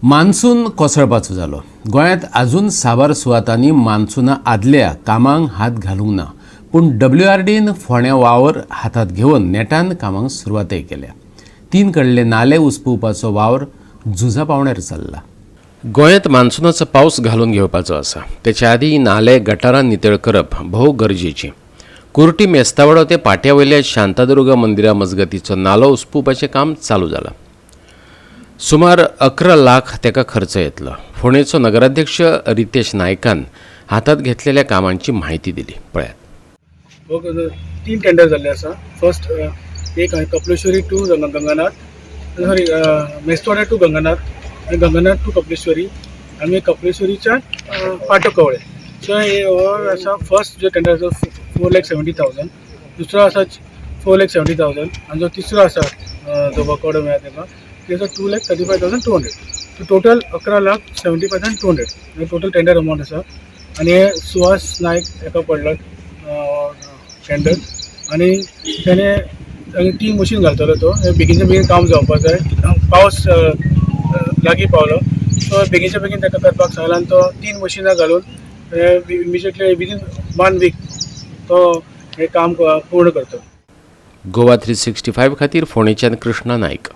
Monsoon कोसळपाचो जालो. गोंयांत अजून साबार सुवातांनी मान्सुना आदल्या कामांक हात घालूंक ना, पूण डब्ल्यूआरडीन फोंड्या वावर हातांत घेवन नेटान कामांक सुरवातय केल्या. तीन कडले नाले उसपुवपाचो वावर झुजा पावण्यार चल्ला. गोंयांत मान्सुनाचो पावस घालून घेवपाचो आसा. तेच्या आदीं नाले, गटारां नितळ करप भोव गरजेचें. कुर्टी मेस्तावडो ते पाट्या वयल्या शांतादुर्गा मंदिरा मजगतीचो नालो उसपुवपाचें काम चालू जालां. सुमार 11 लाख तेका खर्च येतलो. फोंडेचो नगराध्यक्ष रितेश नायकान हातात घेतलेल्या कामांची माहिती दिली, पळयात. ओके, तीन टेंडर जाल्ले आसा. फर्स्ट एक Kapileshwari to Gangnath, sorry, Mestawada to Gangnath आनी गंगानाथ टू कपलेश्वरी आनी कपलेश्वरीच्यान पाटो कवळे. सो हे हो आसा फर्स्ट जो टेंडर आसा 4,70,000, दुसरो आसा 4,70,000 आनी जो तिसरो आसा जो वर्क मेळ्ळा तेका, ते आसा 2,35,200. So total 11,75,200 total tender amount आसा. आनी हे सुहास नायक हेका पडला टेंडर आनी तेणे आनी ती मशीन घालतलो. तो हे बेगीनच्या बेगीन काम जावपाक जाय. पावस अ, अ, लागीं पावलो, सो बेगीनच्या बेगीन ताका करपाक सांगला आनी तो तीन मशिनां घालून इमिजिएटली विदीन वन वीक तो हें काम पूर्ण करतलो. गोवा 365 खातीर फोंडेच्यान कृष्णा नायक.